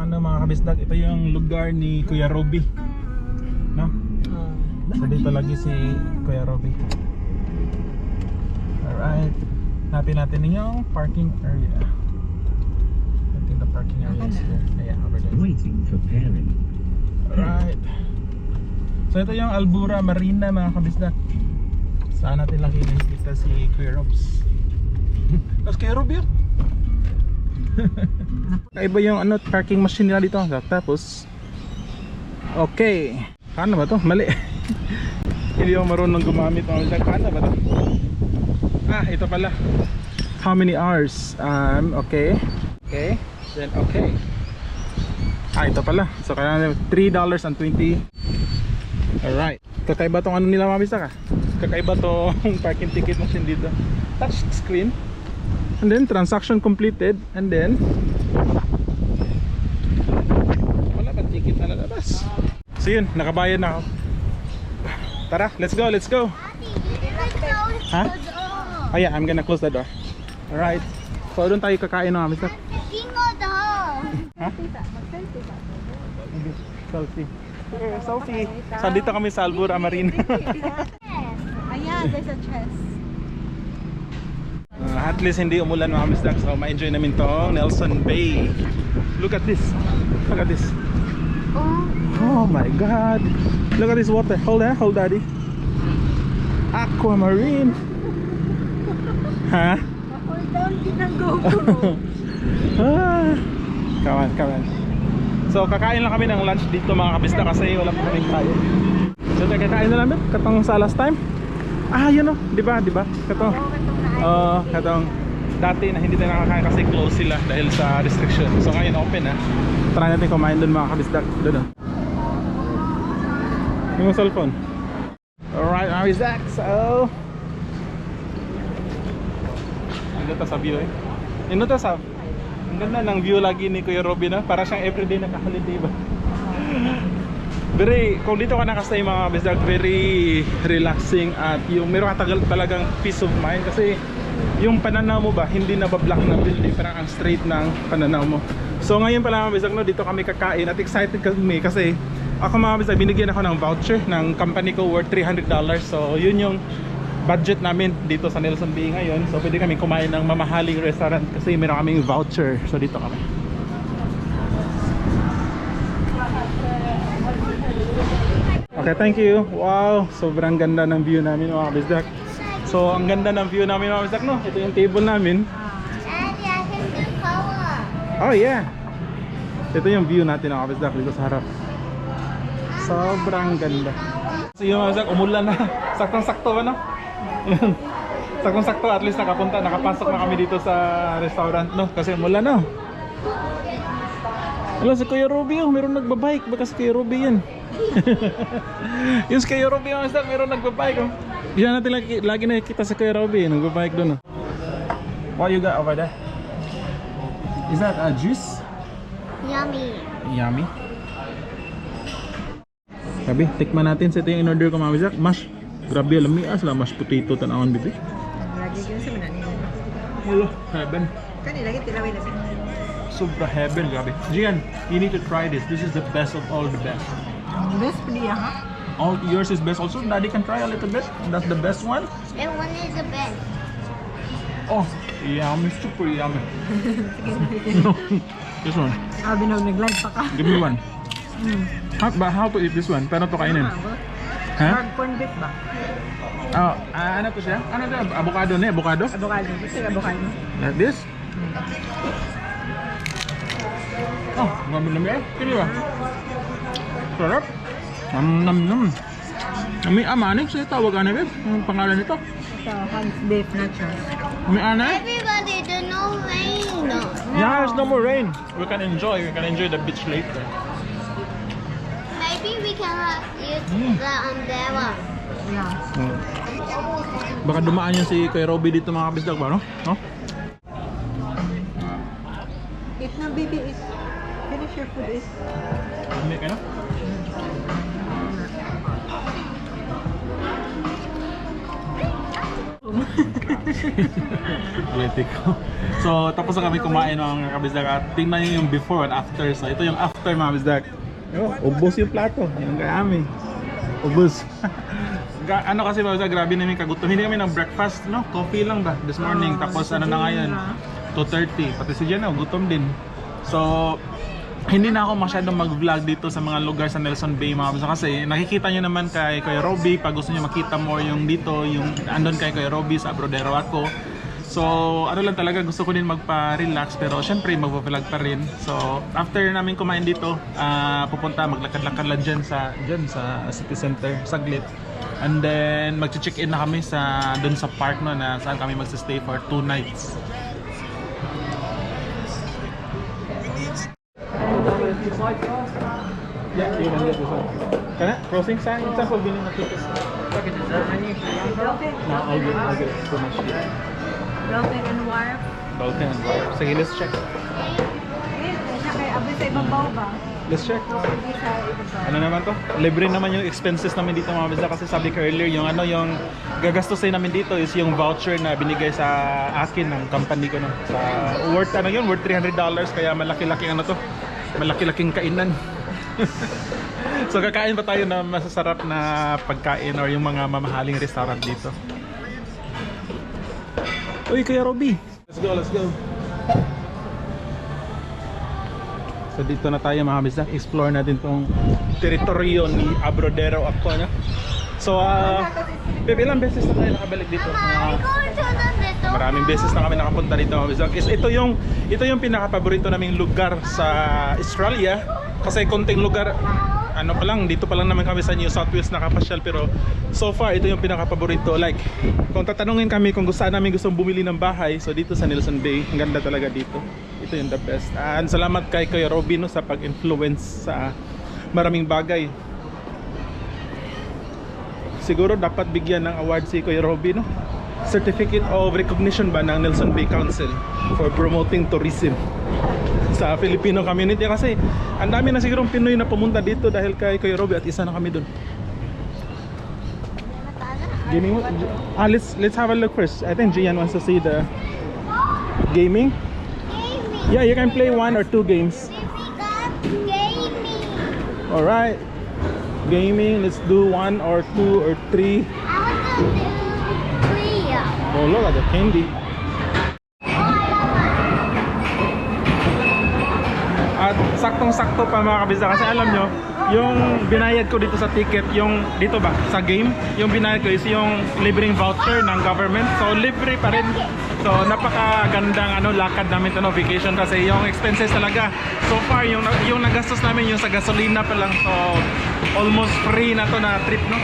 ano mga kabisdak, ito yung lugar ni Kuya Robby, no? So dito lagi si Kuya Robby. Alright, natin yung parking area. I think the parking area is here. Ayan, over there. Waiting for pairing. Alright. So ito yung Albura Marina mga kabisdak. Saan natin lang kinakita si Kuya Robs. Tapos Kuya Rob yun. Kaiba yung ano, parking machine nila dito. Tapos okay. Kano ba to? Mali. Hindi ako marunong gumamit. Kano ba to? Ah, ito pala. How many hours? Okay. Okay. Then okay. Ah, ito pala. So kaya $3.20. Alright. Kakaiba tong ano nila mabisa ka? Kakaiba tong parking ticket machine dito. Touch screen. And then transaction completed. And then wala pa ticket na lalabas. So yun, nakabayad na ako. Tara, let's go, let's go. Ha? Oh yeah, I'm gonna close the door. Alright. So doon tayo kakain ng amis na. Ha? Selfie. Selfie. So dito kami sa Albura Marina. Ayan, there's a chest. At least hindi umulan mga kamisdak. So ma-enjoy namin to Nelson Bay. Look at this. Look at this. Oh my god. Look at this water. Hold that, hold daddy. Aquamarine. Ha? Hold down din ang GoPro. Kawan, kawan. So kakain lang kami ng lunch dito mga kabisda kasi wala pa kaming tayo. So kakain na namin katong sa last time. Ah, yun o, diba, diba? Katong katong dati na hindi tayo nakakain kasi close sila dahil sa restriction. So ngayon open ha. Try natin kumain doon mga kabisda. Doon o. Yung cellphone. Alright, how is that? So ano to sa view eh? Ano to sa ang ganda ng view lagi ni Kuya Robby na. Para siyang everyday nakaholiday ba? Very, kung dito ka nakastay mga kabisdak, very relaxing at yung meron ka talagang peace of mind kasi yung pananaw mo ba hindi na ba-block na building, parang ang straight ng pananaw mo. So ngayon pala mga kabisdak, no, dito kami kakain at excited kami kasi ako mga kabisdak, binigyan ako ng voucher ng company ko worth $300. So yun yung budget namin dito sa Nelson Bay ngayon. So pwede kami kumain ng mamahaling restaurant kasi meron kaming voucher. So dito kami. Okay, thank you. Wow, sobrang ganda ng view namin mga kabisdak. So ang ganda ng view namin mga kabisdak, no? Ito yung table namin. Oh yeah. Ito yung view natin mga kabisdak dito sa harap. Sobrang ganda. So yung mga kabisdak, umulan na. Saktong-sakto ba no? Saktong-sakto, at least nakapasok na kami dito sa restaurant, no? Kasi umulan no. Alam, si Kuya Robby oh, meron nagbabike. Baka si Kuya Robby yan. Yung si Kuya Robby yung isang meron nagbabike oh. Yan natin lagi nakikita si Kuya Robby nagbabike doon oh. What you got over there? Is that a juice? Yummy. Yummy. Sabi, tikman natin sa ito yung in-order ko mga bisak. Mash. Grabe alam mias lah mashed potato tanawan bibi. Lagi yun sa manani. Hello, heaven. Kani lagi tilawin na. Sobra heaven, grabe. Gian, you need to try this. This is the best of all the best. Best po niya ha? All yours is best also. Daddy can try a little bit. That's the best one. And one is the best. Oh, yummy, super yummy. This one. Binog nag-live pa ka. Give me one. How to eat this one? Paano to kainin? Ha? Corn beef ba? Oh, ano to siya? Ano to? Avocado na, avocado? Avocado. Gusto yung avocado. Like this? Oh, namin. Kini ba? Sarap. Nam. May amanik sa tawag ano ba? Ang pangalan nito? Ito, Hans beef nachos. May anay? Everybody, there's no rain. No. Yeah, there's no more rain. We can enjoy the beach later. Maybe we can use the umbrella. Yeah. Baka dumaan yan si Kuya Robby dito mga kabisdak ba, no? No? Eat na, baby. Eat. Finish your food. Eat. Hindi ka na? Atletico. So tapos na kami kumain mga kabisdak at tingnan nyo yung before and after. So ito yung after mga kabisdak. Ubos yung plato, yung kayami. Ubos. Ano kasi mga kabisdak, grabe namin kagutom. Hindi kami ng breakfast, no? Coffee lang ba this morning. Tapos ano na ngayon, 2:30. Pati si Jenna, gutom din. So hindi na ako masyadong mag-vlog dito sa mga lugar sa Nelson Bay mga kabisdak kasi nakikita nyo naman kay Kuya Robby pag gusto nyo makita more yung dito, yung andon kay Kuya Robby sa Abroadero ako. So ano lang talaga, gusto ko din magpa-relax pero syempre magpa-vlog pa rin. So after namin kumain dito, pupunta maglakad-lakad lang dyan sa city center saglit. And then mag-check-in na kami sa dun sa park no, na saan kami magsi-stay for 2 nights. Yeah, you can get this one. Can I? Crossing sign? It's for billing na tickets. Dolphin. No, I'll get it. Too much. Dolphin and wire. Dolphin and wire. Sige, let's check. Siya kay Abi sa ibabaw ba? Let's check. Hindi sa ibabaw. Ano naman to? Libre naman yung expenses namin dito mga bisda kasi sabi ko earlier yung yung gagastusin namin dito is yung voucher na binigay sa akin ng company ko no. Sa worth worth $300 kaya malaki-laking malaki-laking kainan. So kakain pa tayo na masasarap na pagkain or yung mga mamahaling restaurant dito. Uy, Kuya Robby. Let's go. So dito na tayo mga bisdak, explore natin tong teritoryo ni Abroadero ako no? So ilang beses na tayo nakabalik dito? Maraming beses na kami nakapunta dito mga bisdak. Ito yung pinaka-paborito naming lugar sa Australia kasi konting lugar dito pa lang naman kami sa New South Wales nakapasyal pero so far ito yung pinaka-paborito. Like kung tatanungin kami kung gusto namin gustong bumili ng bahay, so dito sa Nelson Bay, ang ganda talaga dito. Ito yung the best. And salamat kay Kuya Robby no, sa pag-influence sa maraming bagay. Siguro dapat bigyan ng award si Kuya Robby no? Certificate of Recognition ba ng Nelson Bay Council for promoting tourism sa Filipino community kasi ang dami na sigurong Pinoy na pumunta dito dahil kay Kuya Robby at isa na kami dun. Gaming, let's have a look first. I think Gian wants to see the gaming. Yeah, you can play 1 or 2 games. All right. Gaming, let's do 1 or 2 or 3. Oh, look at the candy. At saktong-sakto pa mga kabisda kasi alam nyo, yung binayad ko dito sa ticket, yung dito ba, sa game, yung binayad ko is yung libreng voucher ng government. So libre pa rin. So napakagandang lakad namin to no, vacation kasi yung expenses talaga. So far yung nagastos namin yung sa gasolina pa lang. So almost free na to na trip no.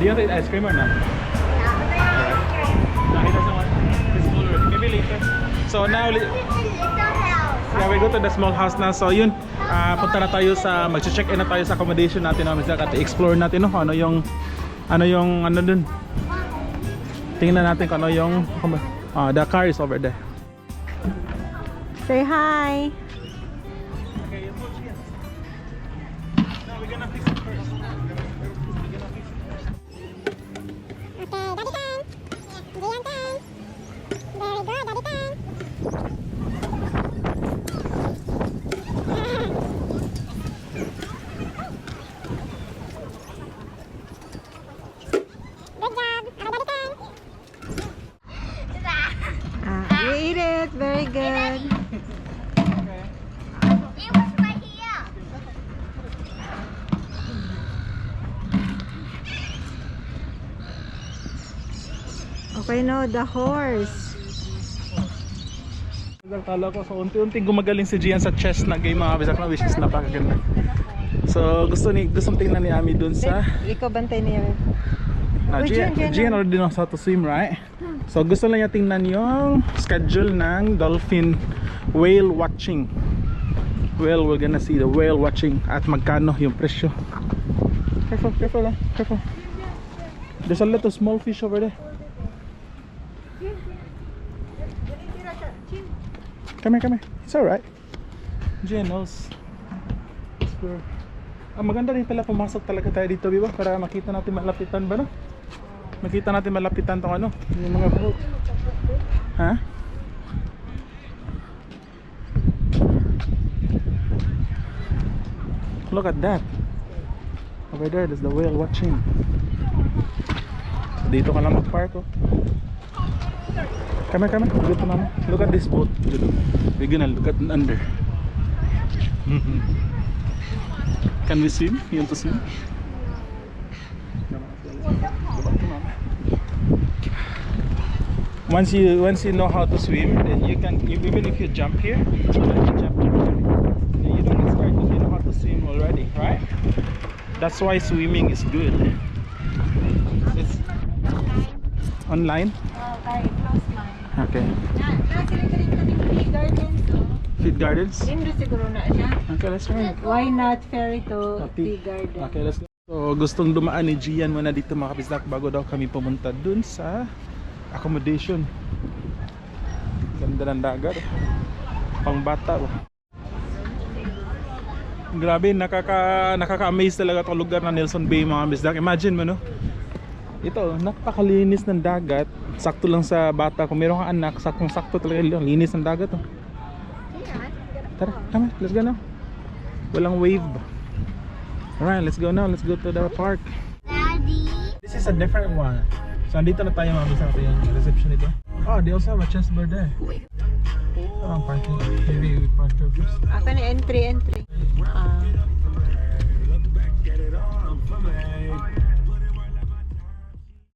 Do you want to eat ice cream or not? No, he doesn't want. It's full already. Maybe later. So now, yeah, we go to the small house na. So yun, punta na tayo sa, mag-check-in na tayo sa accommodation natin. At i-explore natin no, ano dun. Tingnan natin kung ano yung, the car is over there. Say hi. Okay, now we're gonna fix it first. You eat it. Very good. Okay, no, the horse. Kala ko, so unti-unti gumagaling si Gian sa chess na game mga kabisdak na, which is napakaganda. So gustong tingnan ni Ami dun sa Ikaw bantay niya. Gian already knows how to swim, right? So gusto lang niya tingnan yung schedule ng dolphin whale watching. Well, we're gonna see the whale watching at magkano yung presyo. Careful, careful. There's a lot of small fish over there. Come here. It's alright. Gian knows. Maganda rin pala pumasok talaga tayo dito, diba? Para makita natin malapitan ba, no? Makita natin malapitan tong ano, yung mga boat. Ha? Look at that. Over there, there's the whale watching. So, dito ka lang mag-park, oh. Come here. Look at mama. Look at this boat. We're gonna look at under. Can we swim? You want to swim? Once you know how to swim, then you can, even if you jump here, you don't get scared because you know how to swim already, right? That's why swimming is good. It's online. Okay. Feed Gardens? Lindo siguro na siya. Okay, let's go. Why not ferry to tea garden? Okay, let's go. So, gustong dumaan ni Gian muna dito mga kabisdak bago daw kami pumunta dun sa accommodation. Ganda ng dagat. Pang bata. Grabe, nakaka-amaze talaga itong lugar na Nelson Bay mga kabisdak. Imagine mo, no? Ito, napakalinis ng dagat. Sakto lang sa bata. Kung meron kang anak, sakto talaga yung linis ng dagat. Oh. Tara, come on, let's go now. Walang wave. Alright, let's go now. Let's go to the park. Daddy. This is a different one. So, andito na tayo mga sa yung reception nito. Oh, they also have a chessboard there. Ang parking. Maybe we park there first. Aka ni entry.